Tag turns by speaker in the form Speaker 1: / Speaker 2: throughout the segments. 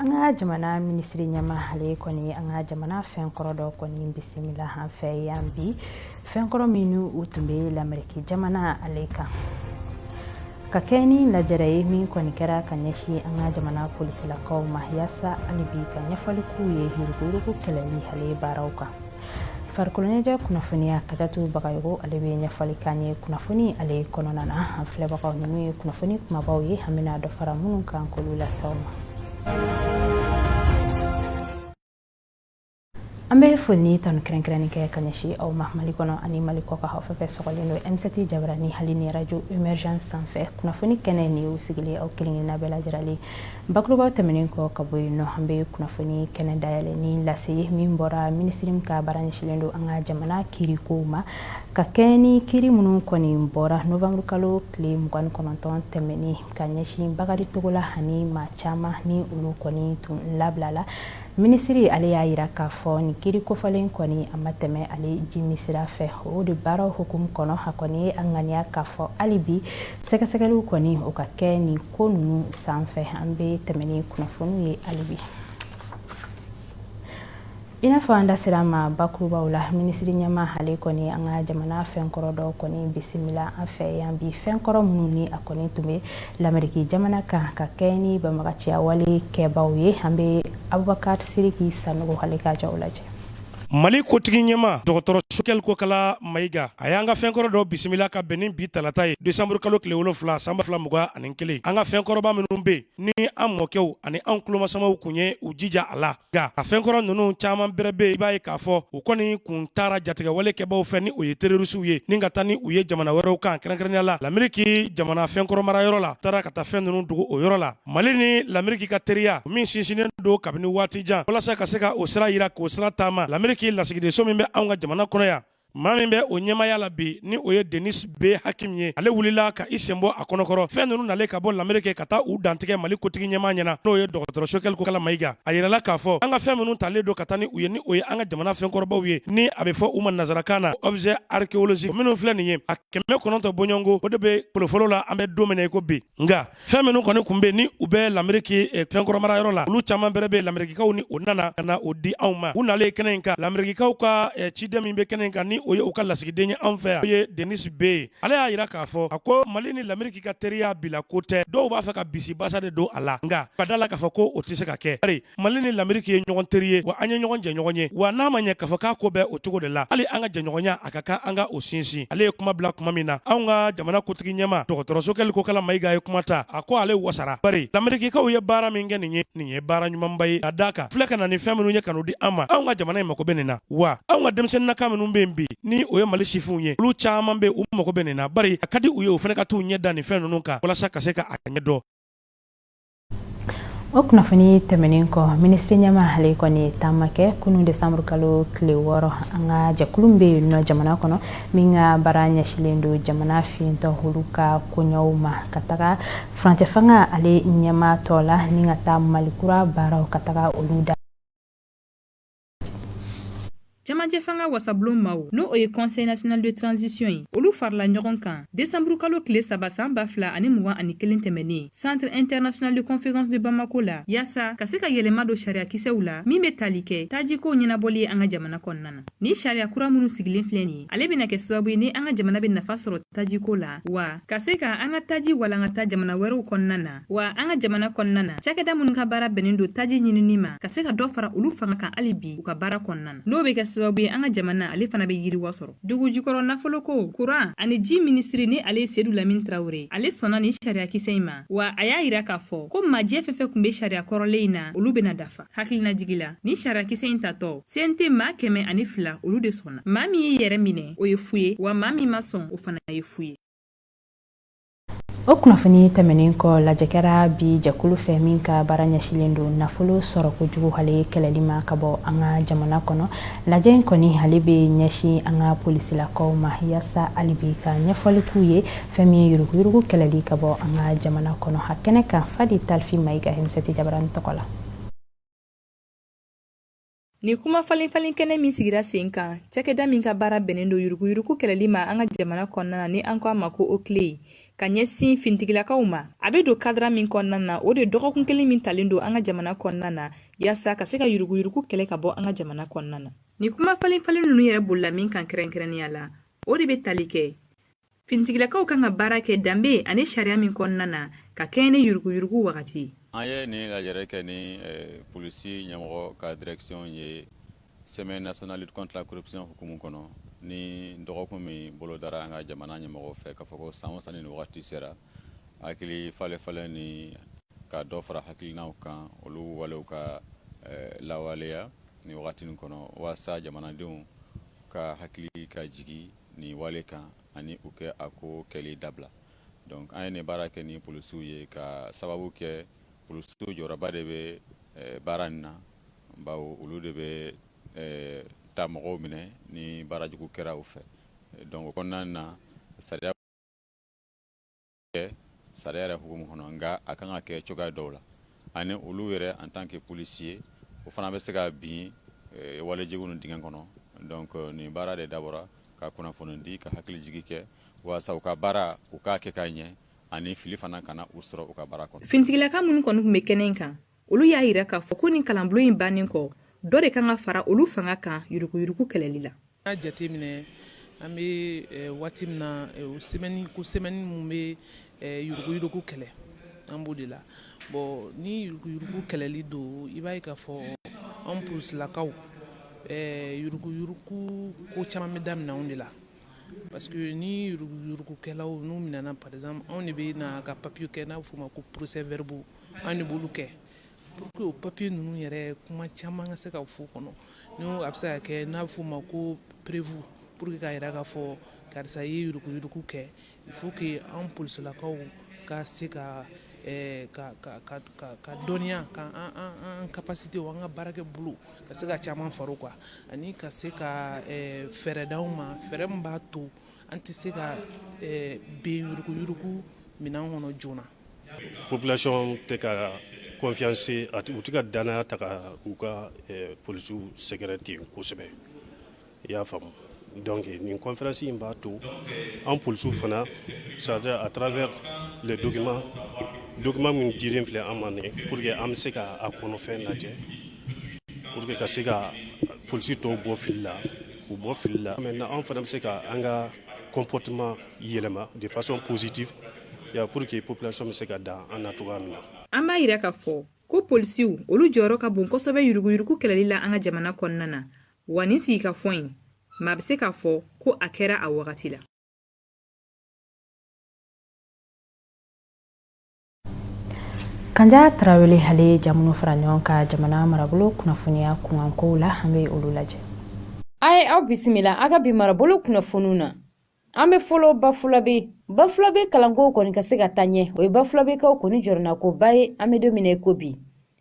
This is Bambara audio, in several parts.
Speaker 1: An ka jamana minisiri ɲɛmaa, ale kɔni an ka jamana fɛnkɔrɔ dɔ kɔni bisimila an fɛ yan bi, fɛnkɔrɔ minnu u tun bɛ Lameriki jamana ale kan, ka kɛ ni lajɛrɛ ye min kɔni kɛra ka ɲɛsin an ka jamana polisilakaw ma, yaasa hali bi ka ɲɛfɔli k'u ye yuruguyurugu kɛlɛli ale baaraw kan. Farikoloɲɛnajɛ kunnafoniya, Kajatu Bagayogo, ale bɛ ɲɛfɔli k'an ye kunnafoni ale kɔnɔna na. An filɛbagaw, ninnu ye kunnafoni kumabaw ye, an bɛna dɔ fara minnu kan k'olu lase aw ma. An bɛ foli ni tanu kɛrɛnkɛrɛnni kɛ ka ɲɛsin aw ma Mali kɔnɔ ani Mali kɔkan, aw fɛn fɛn sɔgɔlen don M7 jabarani hali ni radio Emergence sanfɛ. Kunnafoni kɛnɛ nin y'u sigilen aw kelen-kelenna bɛɛ lajɛlen. Bakurubaw tɛmɛnen kɔ ka bɔ yen nɔ, an bɛ kunnafoni kɛnɛ dayɛlɛ ni lase ye min bɔra minisiri min ka baara ɲɛsinnen don an ka jamana kiirikow ma, ka kɛɲɛ ni kiiri minnu kɔni bɔra novembre kalo tile 29 tɛmɛnen ka ɲɛsin Bakari Togola ani maa caman ni olu kɔni tun labilala. Minisiri ale y'a jira k'a fɔ nin kiiri kofɔlen kɔni, a ma tɛmɛ ale jimi sira fɛ. O de baaraw hukumu kɔnɔ, a kɔni ye a ŋaniya k'a fɔ hali bi sɛgɛsɛgɛliw kɔni, o ka kɛ nin ko ninnu sanfɛ. An bɛ tɛmɛ ni kunnafoniw ye hali bi. I n'a fɔ an da sera a ma bakurubaw la, minisiri ɲɛmaa ale kɔni an ka jamana fɛnkɔrɔ dɔw kɔni bisimila an fɛ yan bi, fɛnkɔrɔ minnu ni a kɔni tun bɛ Lameriki jamana kan, ka kɛ ni banbaganciya wale kɛbaw ye. An bɛ Abubakar Siriki Sanogo ale ka jaw lajɛ.
Speaker 2: Mali kotigi ɲɛmaa, dɔgɔtɔrɔ Sogɛli Kokala Mayiga, a y'an ka fɛnkɔrɔ dɔ bisimila ka bɛn ni bi talata ye, desanburu kalo tile 7 san 2021. An ka fɛnkɔrɔba minnu bɛ ni an mɔkɛw ani an tulomasamaw kun ye u jija a la, nka a fɛnkɔrɔ ninnu caman bɛrɛ bɛ, i b'a ye k'a fɔ u kɔni kun taara jatigɛwale kɛbaw fɛ, ni o ye terorisiw ye, ni ka taa ni u ye jamana wɛrɛw kan, kɛrɛnkɛrɛnnenya la Lameriki jamana fɛnkɔrɔ marayɔrɔ la, taara ka taa fɛn ninnu dogo o yɔrɔ la. Mali ni Lameriki ka teriya min sinsinnen don kabini waati jan, walasa ka se ka o sira yira k'o sira taama, Lameriki lasigidenso min bɛ anw ka jamana kɔnɔ yan, maa min bɛ o ɲɛmaaya la bi, ni o ye Denis B Hakim ye, ale wulila ka i sen bɔ a kɔnɔkɔrɔ fɛn ninnu nalen ka bɔ Lameriki ka taa u dantigɛ Mali kotigi ɲɛmaa ɲɛna, n'o ye dɔgɔtɔrɔ Sogɛli Kokala Mayiga. A yirala k'a fɔ an ka fɛn minnu talen don ka taa ni u ye, ni o ye an ka jamana fɛnkɔrɔbaw ye, ni a bɛ fɔ u ma nansarakan na objet archéologique, minnu filɛ nin ye, a 900 bɔɲɔgɔnko, o de bɛ bolofolo la an bɛ don min na i ko bi. Nka fɛn minnu kɔni tun bɛ ni u bɛ Lameriki fɛnkɔrɔ marayɔrɔ la, olu caman bɛrɛ bɛ, Lamerikikaw ni o nana ka na o di anw ma. U nalen kɛnɛ in kan, Lamerikikaw ka ciden min bɛ kɛnɛ in kan, ni o ye u ka lasigiden ye anw fɛ yan, o ye Denis B ye, ale y'a jira k'a fɔ a ko Mali ni Lameriki ka teriya bila ko tɛ. Dɔw b'a fɛ ka bisibasa de don a la, nka ka da la k'a fɔ ko o tɛ se ka kɛ, bari Mali ni Lameriki ye ɲɔgɔn teri ye, wa an ye ɲɔgɔn jɛɲɔgɔn ye, wa n'a ma ɲɛ k'a fɔ k'a ko bɛ o cogo de la, hali an ka jɛɲɔgɔnya, a ka kan an ka o sinsin. Ale ye kuma bila kuma min na, anw ka jamana kotigi ɲɛmaa, dɔgɔtɔrɔ Sogɛli Kokala Mayiga, ye kuma ta. A ko ale wasara, bari Lamerikikaw ye baara min kɛ nin ye, nin ye baara ɲumanba ye, ka d'a kan filɛ ka na ni fɛn minnu ye ka n'u di an ma, anw ka jamana in mako bɛ nin na, wa anw ka denmisɛnninnaka minnu bɛ yen bi, ni o ye Mali sifinw ye, olu caman bɛ, u mako bɛ nin na, bari a ka di u ye u fana ka t'u ɲɛ da nin fɛn ninnu kan walasa ka se ka a ɲɛ dɔn.
Speaker 1: O kunnafoni tɛmɛnen kɔ, minisiri ɲɛmaa ale kɔni taama kɛ kunun desanburu kalo tile 6, an ka jɛkulu bɛ yen nɔ jamana kɔnɔ min ka baara ɲɛsinnen don jamana fiyentɔ olu ka koɲɛw ma, ka taga furancɛ fanga ale ɲɛmaa tɔ la ni ka taa Mali kura baaraw ka taga olu da.
Speaker 3: Camancɛ fanga wasabulon maaw, n'o o ye Conseil national de transition ye, olu farala ɲɔgɔn kan desanburu kalo tile 3 san 2021 tɛmɛnen, Centre international de conférence de Bamako la, yaasa ka se ka yɛlɛma don sariyakisɛw la min bɛ tali kɛ tajikow ɲɛnabɔli ye an ka jamana kɔnɔna na. Ni sariya kura minnu sigilen filɛ nin ye, ale bɛna kɛ sababu ye ni an ka jamana bɛ nafa sɔrɔ tajiko la, wa ka se ka an ka taji walankata jamana wɛrɛw kɔnɔna na, wa an ka jamana kɔnɔna na, cakɛda minnu ka baara bɛnnen don taji ɲinini ma, ka se ka dɔ fara olu fanga kan hali bi u ka baara kɔnɔna na, n'o bɛ kɛ sababu ye an ka jamana ale fana bɛ yiriwa sɔrɔ. Dugu jukɔrɔ nafoloko, kuran ani ji minisiri, ni ale ye Sedu Lamini Tarawele, ale sɔnna nin sariyakisɛ in ma, wa a y'a yira k'a fɔ ko majɛ fɛn fɛn tun bɛ sariya kɔrɔlen in na, olu bɛna dafa. Hakilinajigi la, nin sariyakisɛ in tatɔ, CNT maa 102, olu de sɔnna. Maa min y'i yɛrɛ minɛ, o ye fu ye, wa maa min ma sɔn, o fana ye fu ye.
Speaker 1: O kunnafoni tɛmɛnen kɔ, lajɛ kɛra bi jɛkulu fɛ min ka baara ɲɛsinnen don nafolo sɔrɔ kojugu ale kɛlɛli ma ka bɔ an ka jamana kɔnɔ. Lajɛ in kɔni, ale bɛ ɲɛsin an ka polisilakaw ma, yaasa hali bi ka ɲɛfɔli k'u ye fɛn min ye yuruguyurugu kɛlɛli ka bɔ an ka jamana kɔnɔ. A kɛnɛ kan, Fadi Talifi Mayiga, M7 Jabarani tɔgɔ la.
Speaker 3: Nin kuma falen-falen kɛnɛ min sigira sen kan, cakɛda min ka baara bɛnnen don yuruguyurugu kɛlɛli ma an ka jamana kɔnɔna na, ni an ko a ma ko OCLEI. Ka ɲɛsin fintigilakaw ma, a bɛ don kadara min kɔnɔna na, o de dɔgɔkun kelen min talen don an ka jamana kɔnɔna na, yaasa ka se ka yuruguyurugu kɛlɛ ka bɔ an ka jamana kɔnɔna na. Ni kuma falen falen ninnu yɛrɛ bolila min kan kɛrɛnkɛrɛnnenya la, o de bɛ tali kɛ fintigilakaw kan ka baara kɛ danbe ani sariya min kɔnɔna na ka kɛɲɛ ni yuruguyurugu wagati ye.
Speaker 4: An ye nin lajɛrɛ kɛ ni polisi ɲɛmɔgɔ ka direction ye, semaine nationale lutte contre la corruption hukumu kɔnɔ, ni dɔgɔkun min bolodara an ka jamana ɲɛmɔgɔ fɛ, k'a fɔ ko san o san ni wagati sera, hakili falen falen ni ka dɔ fara hakilinaw kan, olu walew ka lawaleya ni wagati nin kɔnɔ, walasa jamanadenw ka hakili ka jigi nin wale kan ani u kɛ a ko kɛli dabila. Donc an ye nin baara kɛ ni polisiw ye, ka sababu kɛ polisiw jɔyɔrɔba de bɛ baara nin na, bawo olu de bɛ taa mɔgɔw minɛ ni baara jugu kɛra u fɛ. Donc o kɔnɔna na, sariya kɛ sariya yɛrɛ hukumu kɔnɔ, nka a kan ka kɛ cogoya dɔw la, ani olu yɛrɛ en tant que policier, o fana bɛ se ka bin walejugu ninnu dingɛ kɔnɔ. Donc nin baara de dabɔra ka kunnafoni di, ka hakili jigi kɛ, walasa u ka baara u k'a kɛ ka ɲɛ, ani fili fana kana u sɔrɔ u ka baara kɔnɔ.
Speaker 3: Fintigilaka minnu kɔni tun bɛ kɛnɛ in kan, olu y'a yira k'a fɔ ko nin kalanbulon in bannen kɔ, dɔ de kan ka fara olu fanga kan yuruguyurugu kɛlɛli la.
Speaker 5: N'a jateminɛ, an bɛ waati min na, semaine ko semaine min bɛ yuruguyurugu kɛlɛ, an b'o de la. Bon, ni yuruguyurugu kɛlɛli don, i b'a ye k'a fɔ anw polisilakaw, yuruguyurugu ko caman bɛ daminɛ anw de la, parce que ni yuruguyurugukɛlaw n'u minɛna, par exemple, anw de bɛ na ka papier kɛ, n'a bɛ f'o ma ko procès verbaux, anw de b'olu kɛ pour que o papier ninnu yɛrɛ, kuma caman ka se ka fɔ kɔnɔ. N'o a bɛ se ka kɛ, n'a bɛ f'o ma ko preuve, pour que k'a jira k'a fɔ karisa ye yuruguyurugu kɛ, il faut que anw polisilakaw ka se ka dɔnniya, ka an capacité, an ka baarakɛ bolo ka se ka caman fara o kan, ani ka se ka fɛɛrɛ d'anw ma, fɛɛrɛ min b'a to an tɛ se ka bin yuruguyurugu minɛn kɔnɔ joona.
Speaker 2: Population tɛ ka confiance, u tɛ ka danaya ta ka u ka polisiw sɛgɛrɛ ten kosɛbɛ, i y'a faamu. Donc nin conférence in b'a to an polisiw fana, c'est-à-dire à travers les documents, document min dilen filɛ an ma nin, pour que an bɛ se ka a kɔnɔfɛn lajɛ, pour que ka se ka polisi tɔw bɔ fili la, k'u bɔ fili la. Maintenant, anw fana bɛ se ka an ka comportement yɛlɛma de façon positive ya, pour que population bɛ se ka da an na cogoya min na.
Speaker 3: An b'a yira k'a fɔ ko polisiw, olu jɔyɔrɔ ka bon kosɛbɛ yuruguyurugu kɛlɛli la an ka jamana kɔnɔna na. Wa nin sigikafɔ in, maa bɛ se k'a fɔ ko a kɛra a wagati la.
Speaker 1: Kanja Tarawele, ale ye ja minnu fara ɲɔgɔn kan jamana marabolo kunnafoniya kunkankow la, an bɛ olu lajɛ.
Speaker 6: A ye aw bisimila a ka bi marabolo kunnafoniw na. An bɛ fɔlɔ Bafulabe. Bafulabe kalanko kɔni ka se ka taa ɲɛ, o ye Bafulabekaw kɔni jɔrɔnakoba ye an bɛ don min na i ko bi.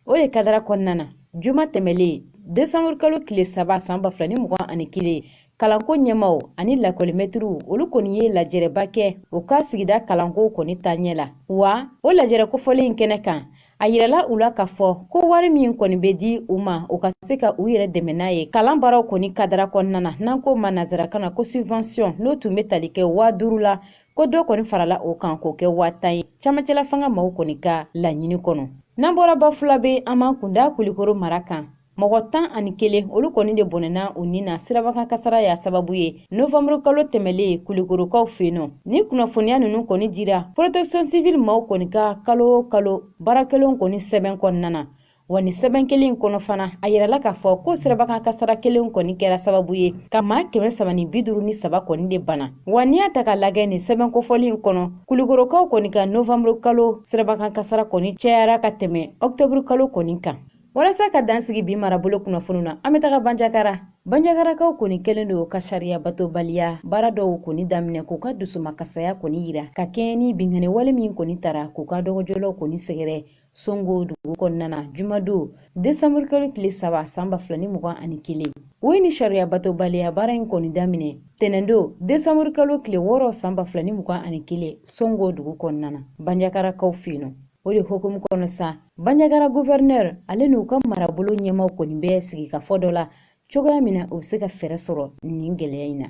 Speaker 6: O de kadara kɔnɔna na, juma tɛmɛlen, desanburu kalo tile 3 san 2021, kalanko ɲɛmaw ani lakɔlimɛtiriw, olu kɔni ye lajɛrɛba kɛ u ka sigida kalanko kɔni taaɲɛ la. Wa o lajɛrɛ kofɔlen in kɛnɛ kan, a yirala u la k'a fɔ ko wari min kɔni bɛ di u ma, u ka se ka u yɛrɛ dɛmɛ n'a ye kalan baaraw kɔni kadara kɔnɔna na, n'an k'o ma nansarakan na ko subvention, n'o tun bɛ tali kɛ 5000 la, ko dɔ kɔni farala o kan k'o kɛ 10 000 ye, camancɛla fanga maaw kɔni ka laɲini kɔnɔ. N'an bɔra Bafulabe, an b'an kunda Kulikoro mara kan. Mɔgɔ 11, olu kɔni de bɔnɛna u ni na sirabakan kasara y'a sababu ye novanburu kalo tɛmɛlen Kulikorokaw fɛ yen nɔ. Ni kunnafoniya ninnu kɔni dira protection civile maaw kɔni ka kalo o kalo baara kɛlenw kɔni sɛbɛn kɔnɔna na. Wa ni sɛbɛn kelen in kɔnɔ fana, a yirala k'a fɔ ko sirabakan kasara kelen kɔni kɛra sababu ye ka maa 353 kɔni de bana. Wa n'i y'a ta ka lagɛ nin sɛbɛn kofɔli in kɔnɔ, Kulikorokaw kɔni ka novanburu kalo sirabakan kasara kɔni cayara ka tɛmɛ ɔkutɔburu kalo kɔni kan. Walasa ka dan sigi bi marabolo kunnafoniw na, an bɛ taga Banjakara. Banjakarakaw kɔni kɛlen don ka sariya batobaliya baara dɔw kɔni daminɛ k'u ka dusumakasaya kɔni yira ka kɛɲɛ ni binkanni wale min kɔni tara k'u ka dɔgɔjɔlaw kɔni sɛgɛrɛ Songo dugu kɔnɔna na jumadon desanburu kalo tile 3 san 2021. U ye ni sariya batobaliya baara in kɔni daminɛ tɛnɛndon desanburu kalo tile 6 san 2021 Songo dugu kɔnɔna na Banjakarakaw fɛ yen nɔ. O de hukumu kɔnɔ sa, Banjagara gouverneur ale n'u ka marabolo ɲɛmaaw kɔni bɛ sigikafɔ dɔ la cogoya min na u bɛ se ka fɛɛrɛ sɔrɔ nin gɛlɛya in na.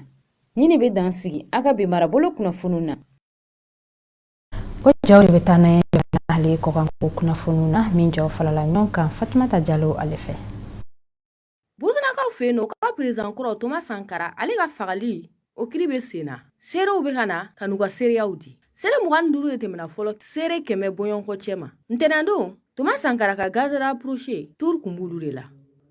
Speaker 6: Nin de bɛ dan sigi a ka bi marabolo kunnafoniw na.
Speaker 1: Jaw de bɛ taa n'an ye ale kɔkanko kunnafoniw na, min jaw falala ɲɔgɔn kan Fatumata Jalo ale fɛ.
Speaker 7: Burkinakaw fɛ yen nɔ, ka président kɔrɔ Thomas Sankara, ale ka fagali o kiri bɛ sen na. Seerew bɛ ka na ka n'u ka seereyaw di. Seere 25 de tɛmɛna fɔlɔ, seere 100 bɔɲɔgɔnko cɛ ma. Ntɛnɛndon, Thomas Sankara ka garde rapproché tour kun b'olu de la: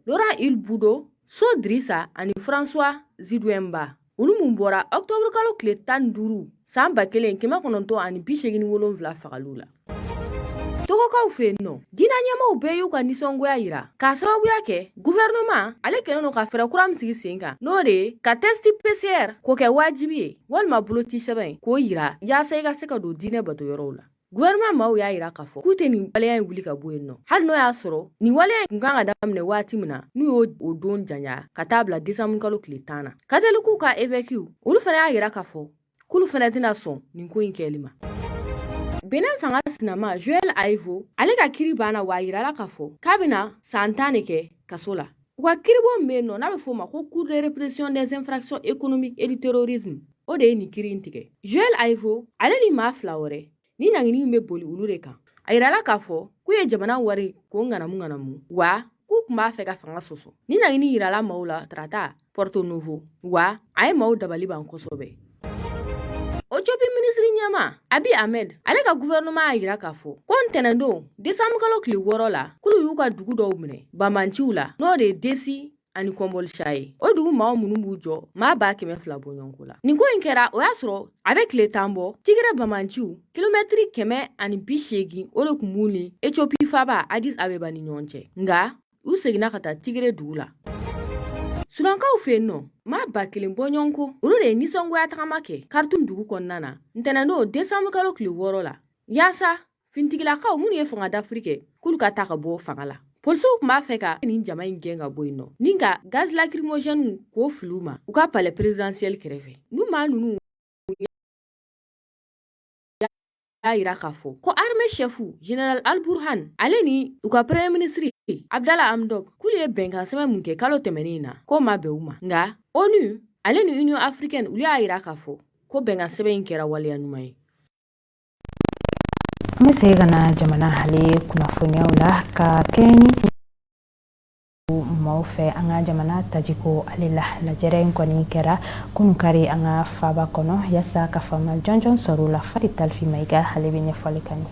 Speaker 7: Laurent Ilboudo So Drissa ani François Zidouemba, olu mun bɔra octobre kalo tile 15 san 1987 fagaliw la. Togokaw fɛ yen nɔ, diinɛ ɲɛmaaw bɛɛ y'u ka nisɔngoya yira k'a sababuya kɛ gouvernement ale kɛlen don ka fɛɛrɛ kura min sigi sen kan, n'o de ye ka test PCR k'o kɛ wajibi ye, walima boloci sɛbɛn k'o yira yaasa i ka se ka don diinɛ bato yɔrɔw la. Gouvernement maaw y'a yira k'a fɔ k'u tɛ nin waleya in wuli ka bɔ yen nɔ, hali n'o y'a sɔrɔ nin waleya in kun kan ka daminɛ waati min na, n'u y'o o don janya ka taa bila décembre kalo tile 10 na. Katolikiw ka évêques, olu fana y'a yira k'a fɔ k'olu fana tɛna sɔn nin ko in kɛli ma. Benin fanga sinama Joël Aivo, ale ka kiri banna, wa a yirala k'a fɔ k'a bɛna san 10 de kɛ kaso la. U ka kiribon min bɛ yen nɔ, n'a bɛ f'o ma ko Cour de répression des infractions économiques et du terrorisme, o de ye nin kiri in tigɛ. Joël Aivo ale ni maa fila wɛrɛ ni ɲangini bɛ boli olu de kan. A yirala k'a fɔ k'u ye jamana wari k'o ŋanamu ŋanamu, wa k'u tun b'a fɛ ka fanga sɔsɔ. Ni ɲangini yirala maaw la tarata Porto Novo, wa a ye maaw dabali ban kosɛbɛ. Ethiopie minisiri ɲɛma Abiy Ahmed, ale ka gouvernement y'a yira k'a fɔ ko ntɛnɛndon décembre kalo tile 6 la, k'olu y'u ka dugu dɔw minɛ banbanciw la, n'o de ye Desi ani Kɔnbɔlisa ye. O dugu maaw minnu b'u jɔ maa 200,000 bɔɲɔgɔnko la. Nin ko in kɛra, o y'a sɔrɔ a bɛ tile 10 bɔ. Tigre banbanciw, kilomɛtiri 180 o de tun b'u ni Ethiopie faaba Addis Abeba ni ɲɔgɔn cɛ, nka u seginna ka taa Tigre dugu la. Sudankaw fɛ yen nɔ, maa 1000 bɔɲɔgɔnko, olu de ye nisɔngoya tagama kɛ Khartoum dugu kɔnɔna na ntɛnɛndon décembre kalo tile 6 la, yaasa fintigilakaw minnu ye fanga dafiri kɛ, k'olu ka taa ka bɔ fanga la. Polisiw tun b'a fɛ ka nin jama in gɛn ka bɔ yen nɔ ni ka gaz lacrymogène k'o fili u ma u ka palais présidentiel kɛrɛfɛ. N'u maa ninnu y'a yira k'a fɔ ko armée chef général Al Burhan, ale ni u ka premier ministre Abdallah Hamdok, k'olu ye bɛnkan sɛbɛn mun kɛ kalo tɛmɛnen in na, k'o ma bɛn u ma. Nka ONU ale ni Union africaine, olu y'a yira k'a fɔ ko bɛnkan sɛbɛn in kɛra waleya ɲuman ye.
Speaker 1: An bɛ segin ka na jamana ale kunnafoniyaw la ka kɛɲɛ ni maaw fɛ an ka jamana tajiko ale la. Lajɛrɛ in kɔni kɛra kunun kari an ka faaba kɔnɔ, yaasa ka faamuya jɔnjɔn sɔrɔ u la. Fati Talifi Mayiga, ale bɛ ɲɛfɔli kan ye.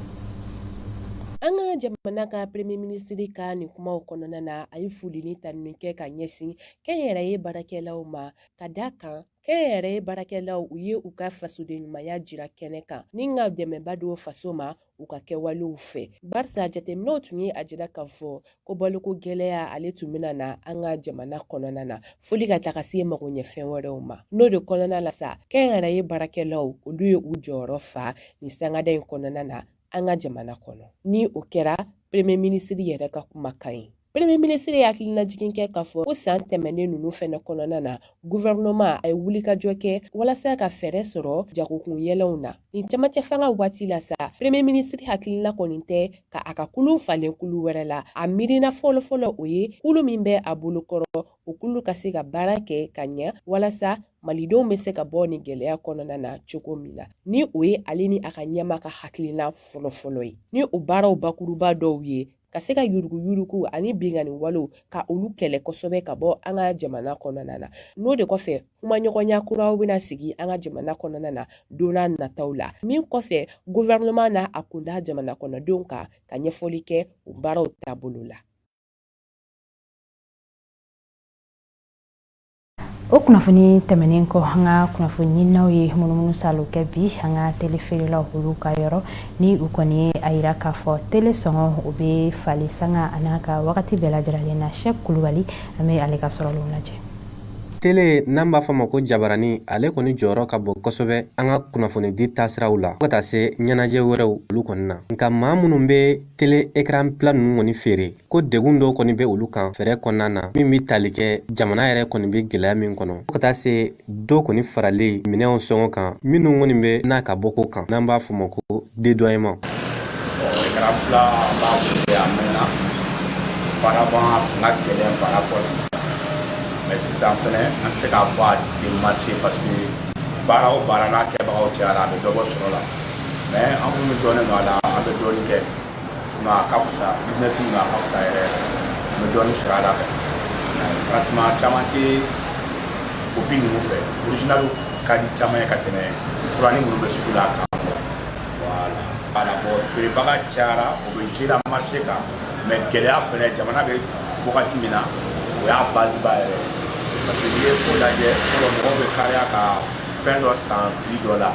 Speaker 8: An ka jamana ka premier ministre ka nin kumaw kɔnɔna na, a ye foli ni tanuni kɛ ka ɲɛsin kɛnyɛrɛye baarakɛlaw ma, ka da kan kɛnyɛrɛye baarakɛlaw, u ye u ka fasoden ɲumanya jira kɛnɛ kan ni ka dɛmɛba don faso ma u ka kɛwalew fɛ, barisa jateminɛw tun ye a jira k'a fɔ ko baloko gɛlɛya ale tun bɛna na an ka jamana kɔnɔna na, foli ka taga se magoɲɛfɛn wɛrɛw ma. N'o de kɔnɔna la sa, kɛnyɛrɛye baarakɛlaw, olu ye u jɔyɔrɔ fa nin sangada in kɔnɔna na an ka jamana kɔnɔ. Ni o kɛra premier ministre yɛrɛ ka kumakan ye. Premier ministre ye hakilinajigin kɛ k'a fɔ ko san tɛmɛnen ninnu fɛnɛ kɔnɔna na, gouvernement a ye wulikajɔ kɛ walasa ka fɛɛrɛ sɔrɔ jagokun yɛlɛw na. Nin cɛmancɛ fanga waati la sa, premier ministre hakilina kɔni tɛ ka a ka kulu falen kulu wɛrɛ la. A miirina fɔlɔfɔlɔ, o ye kulu min bɛ a bolokɔrɔ, o kulu ka se ka baara kɛ ka ɲɛ walasa malidenw bɛ se ka bɔ nin gɛlɛya kɔnɔna na cogo min na. Ni o ye ale ni a ka ɲɛma ka hakilina fɔlɔfɔlɔ ye. Ni o baaraw bakuruba dɔw ye ka se ka yuruguyurugu ani binkanni walew ka olu kɛlɛ kosɛbɛ ka bɔ an ka jamana kɔnɔna na. N'o de kɔfɛ, kumaɲɔgɔnya kuraw bɛna sigi an ka jamana kɔnɔna na don n'a nataw la, min kɔfɛ gouvernement n'a a kunda jamana kɔnɔdenw kan ka ɲɛfɔli kɛ o baaraw taabolo la.
Speaker 1: O kunnafoni tɛmɛnen kɔ, an ka kunnafoni ɲininaw ye munumunu salo kɛ bi an ka tele feerelaw olu ka yɔrɔ, ni u kɔni ye a yira k'a fɔ tele sɔngɔ o bɛ falen sanga a n'a ka wagati bɛɛ lajɛlen na. Sɛk Kulubali, an bɛ ale ka sɔrɔlenw lajɛ.
Speaker 9: Tele, n'an b'a fɔ ma ko jabarani, ale kɔni jɔyɔrɔ ka bon kosɛbɛ an ka kunnafonidi taasiraw la, fo ka taa se ɲɛnajɛ wɛrɛw olu kɔni na. Nka maa minnu bɛ tele écran plat ninnu kɔni feere, ko degun dɔw kɔni bɛ olu kan fɛɛrɛ kɔnɔna na, min bɛ tali kɛ jamana yɛrɛ kɔni bɛ gɛlɛya min kɔnɔ, fo ka taa se dɔ kɔni faralen minɛnw sɔngɔ kan minnu kɔni bɛ n'a ka bɔ ko kan, n'an b'a fɔ ma ko dédouanement.
Speaker 10: Écran plat, an b'a feere a mɛnna. Auparavant, a tun ka gɛlɛn par rapport sisan, mais sisan fɛnɛ an tɛ se k'a fɔ a tɛ marché, parce que baara o baara n'a kɛbagaw cayara, a bɛ dɔ bɔ sɔrɔ la. Mais an minnu dɔnnen don a la, an bɛ dɔɔnin kɛ, sinon a ka fisa, business min don, a ka fisa yɛrɛ yɛrɛ. An bɛ dɔɔnin sɔrɔ a la quoi. Pratiquement caman tɛ copie ninnu fɛ, original ka di caman ye ka tɛmɛ kuranin minnu bɛ sugu la kan quoi. Voilà, bon, feerebaga cayara, o bɛ gérer marché kan, mais gɛlɛya fɛnɛ, jamana bɛ wagati min na, o y'a base ba yɛrɛ ye, parce que n'i ye ko lajɛ, fɔlɔ mɔgɔw bɛ kariya ka fɛn dɔ san prix dɔ la.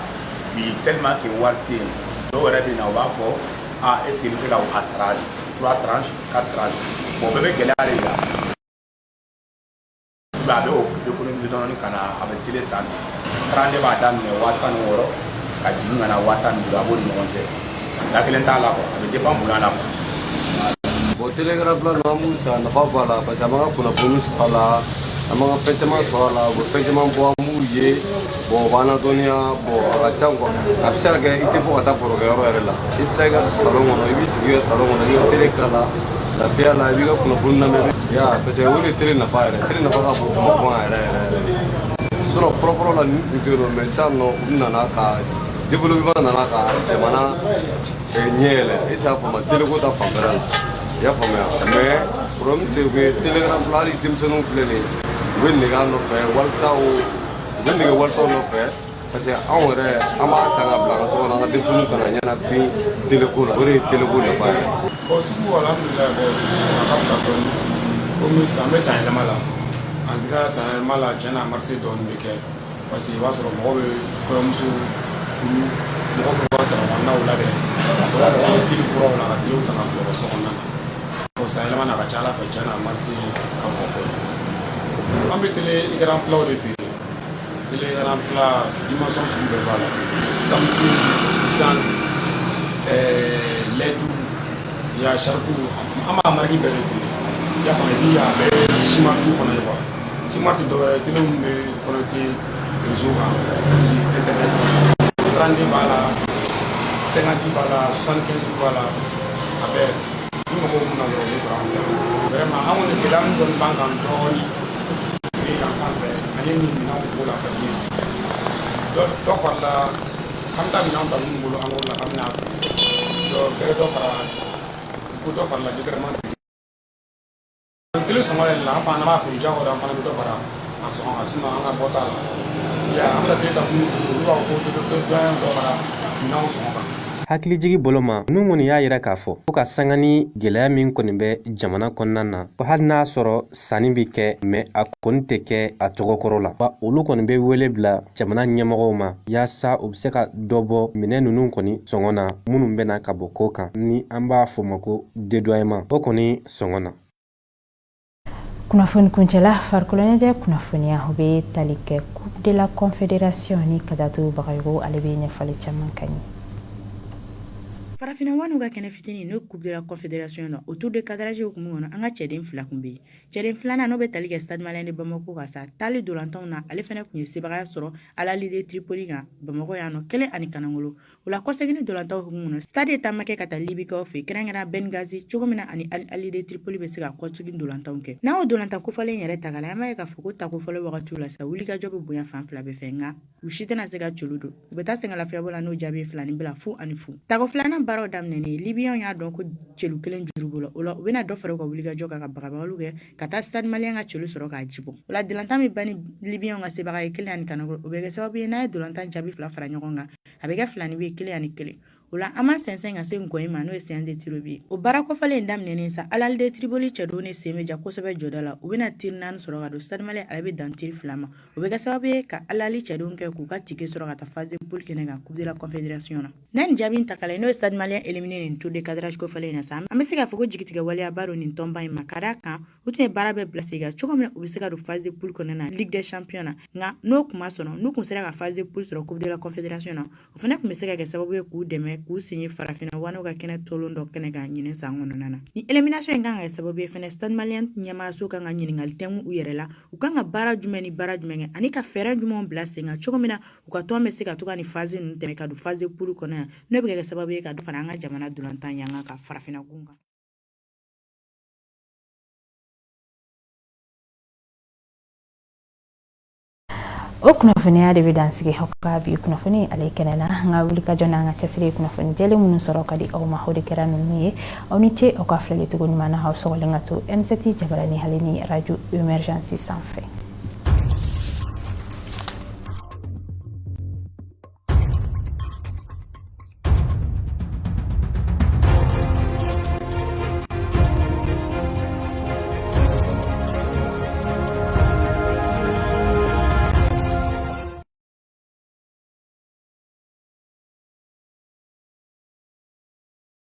Speaker 10: Bi, tellement que wari tɛ yen, dɔw yɛrɛ bɛ na, u b'a fɔ: ah, est ce que i bɛ se ka a sara trois tranches, quatre tranches? Bon, bɛɛ bɛ gɛlɛya de la. A bɛ o économiser dɔɔnin ka na, a bɛ télé san ten. 32 b'a daminɛ 16 000 ka jigin ka na 15 000, a b'o ni ɲɔgɔn cɛ. Da kelen t'a la quoi, a bɛ dépend bonya la quoi.
Speaker 11: Bon, télé écran plat ninnu, an b'u san, nafa b'a la, parce que an b'an ka kunnafoni sɔrɔ a la, an b'an ka fɛn caman sɔrɔ a la, u bɛ fɛn caman bɔ, an b'u ye. Bon, u b'an ladɔnniya. Bon, a ka ca quoi. A bɛ se ka kɛ i tɛ bɔ ka taa barokɛyɔrɔ yɛrɛ la, i bɛ taa i ka salon kɔnɔ, i b'i sigi i ka salon kɔnɔ, i ka télé k'a la lafiya la, i b'i ka kunnafoni lamɛn ya, parce que o de ye télé nafa yɛrɛ. Télé nafa ka bon kuma yɛrɛ yɛrɛ yɛrɛ. Sinon fɔlɔ-fɔlɔ la, ninnu tun tɛ yen nɔ, mais sisan nɔ, u nana ka développement nana ka jamana ɲɛ yɛlɛ, e t'a faamu, télé ko ta fanfɛla la, i y'a faamuya. Mais problème, c'est que télé écran plat, hali denmisɛnninw filɛ nin ye, u bɛ nege a nɔfɛ, walitaw, u bɛ nege walitaw nɔfɛ, parce que anw yɛrɛ, an b'a san ka bila an ka so kɔnɔ, an ka denmisɛnninw kana ɲɛnafin télé ko la. O de ye télé ko nafa ye.
Speaker 12: Bon, sugu, alhamdulilayi, bon, sugu a ka fisa dɔɔni, komi san bɛ san yɛlɛma la. En tout cas, san yɛlɛma la, tiɲɛ na, marché dɔɔni bɛ kɛ, parce que i b'a sɔrɔ mɔgɔw bɛ kɔɲɔmuso furu, mɔgɔw b'u ka salon labɛn, mɔgɔw bɛ télé kuraw la ka téléw san ka bila u ka so kɔnɔna na. Bon, san yɛlɛma na, a ka ca ala fɛ, tiɲɛ na, marché ka fisa dɔɔni. An bɛ télé écran plat de feere. Télé écran plat, dimension sugu bɛɛ b'a la: Samsung, Hisense, LED, il y a Sharp, an b'a marque bɛɛ de feere, i y'a faamu. Et puis a bɛ smart fana ye quoi. Smart tɛ dɔwɛrɛ ye, télé min bɛ connecté réseau kan sur internet. 32 b'a la, 50 b'a la, 75 b'a la, a bɛɛ. Ni mɔgɔw mun na dɔrɔn, u bɛ sɔrɔ an fɛ yan. Vraiment, an kɔni, gɛlɛya min dɔɔni b'an kan dɔɔni prix yan fan fɛ, ale ni minɛnw ko la, parce que dɔ farala an bɛ taa minɛnw ta minnu bolo an la k'an bɛna feere, dɔ bɛɛ dɔ fara ko dɔ farala différemment. Télé sɔngɔ yɛlɛla, an fana b'a feere diyagoya, an fana bɛ dɔ fara a sɔngɔ kan, sinon an ka bɔ t'a la. Ya, an bɛ télé ta minnu bolo, olu b'a fɔ ko dɔ dɔ fara minɛnw sɔngɔ kan.
Speaker 9: Hakilijigi bolo ma, ninnu kɔni y'a yira k'a fɔ ko ka sanga ni gɛlɛya min kɔni bɛ jamana kɔnɔna na, ko hali n'a sɔrɔ sanni bɛ kɛ, mais a kɔni tɛ kɛ a tɔgɔkɔrɔ la wa. Olu kɔni bɛ wele bila jamana ɲɛmɔgɔw ma yaasa u bɛ se ka dɔ bɔ minɛn ninnu kɔni sɔngɔ na, minnu bɛna ka bɔ ko kan, ni an b'a fɔ ma ko dédouanement, o kɔni sɔngɔ na.
Speaker 1: Kunnafoni kuncɛla, farikolo ɲɛnajɛ kunnafoniya, o bɛ tali kɛ Coupe de la Confédération ni Kadatu Bagayogo, ale bɛ ɲɛfɔli caman ka ɲɛ.
Speaker 13: Farafinna waniw ka kɛnɛ fitinin, n'o Coupe de la Confédération na, o tour de cadrage hukumu kɔnɔ, an ka cɛden fila kun bɛ yen. Cɛden filanan, n'o bɛ tali kɛ Stade Malien de Bamako ka sa taali dolantanw na, ale fana tun ye sebagaya sɔrɔ Al Ahly de Tripoli kan Bamakɔ yan nɔ, kelen ani kanangolo. O la, kɔsegin dolantanw hukumu kɔnɔ, Stade ye taama kɛ ka taa Libikaw fɛ, kɛrɛnkɛrɛn Benghazi, cogo min na ani Al Ahly de Tripoli bɛ se ka kɔsegin dolantanw kɛ. N'an y'o dolantan kofɔlen yɛrɛ ta k'a lajɛ, an b'a ye k'a fɔ ko tako fɔlɔ wagatiw la sa, wulikajɔ bɛ bonya fan fila bɛɛ fɛ, nka u si tɛna se ka celu don. U bɛ taa sɛgɛn lafiyabɔ la n'o jaabi ye fila ni bila fu ani fu. Tako filanan baaraw daminɛnen, Libiyɛnw y'a dɔn ko celu kelen juru b'u la. O la, u bɛna dɔ fara u ka wulikajɔ kan ka bagabagaliw kɛ ka taa Stade Malien ka celu sɔrɔ k'a jibɔ. O la, dolantan bɛ ban ni Libiyɛnw ka sebaga ye kelen ani kanagolo. O bɛ kɛ sababu ye, n'a ye dolantan jaabi fila fara ɲɔgɔn kan, a bɛ kɛ fila ni bɛ kelen ani kelen. O la, an ma sɛnsɛn ka se nkɔyi ma, n'o ye séance de tir au but. O baara kɔfɛlen in daminɛnen sa, Al Ahly de Tripoli cɛdenw ni sen bɛ ja kosɛbɛ jɔda la. U bɛna tir naani sɔrɔ ka don, Stade Malien ale bɛ dan tir fila ma. O bɛ kɛ sababu ye ka Al Ahly cɛdenw kɛ k'u ka ticket sɔrɔ ka taa phase de poule kɛnɛ kan Coupe de la Confédération na. N'a nin jaabi in ta k'a lajɛ, n'o ye Stade Malien éliminé nin tour de cadrage kɔfɛlen in na sa, an bɛ se k'a fɔ ko jigitigɛ waleyaba don nin tɔnba in ma, ka d'a kan u tun ye baara bɛɛ bila sen kan cogo min na u bɛ se ka don phase de poule kɔnɔna na Ligue des Champions na. Nka n'o kun ma sɔrɔ, n'u kun sera ka phase de poule sɔrɔ Coupe de la Confédération na, o fana tun bɛ se ka kɛ sababu ye k'u dɛmɛ k'u sen ye farafinna waniw ka kɛnɛ tolon dɔ kɛnɛ kan ɲinɛ san kɔnɔna na. Ni élimination in kan ka kɛ sababu ye fɛnɛ, Stade Malien ɲɛmaaso kan ka ɲininkali tɛngu u yɛrɛ la: u kan ka baara jumɛn ni baara jumɛn kɛ, ani ka fɛɛrɛ jumɛnw bila sen kan, cogo min na u ka tɔn bɛ se ka to ka nin phase ninnu tɛmɛ ka don phase de poule kɔnɔ yan, n'o bɛ kɛ sababu ye ka dɔ fara an ka jamana dolantan yanga kan farafinna gun kan.
Speaker 1: O kunnafoniya de bɛ dan sigi aw ka bi kunnafoni ale kɛnɛ na. An ka wulikajɔ n'an ka cɛsiri ye kunnafoni jɛlen minnu sɔrɔ ka di aw ma, o de kɛra ninnu ye. Aw ni ce aw ka filɛli cogo ɲuman na. Aw sɔgɔlen ka to M7 jabarani ale ni radio Emergence sanfɛ.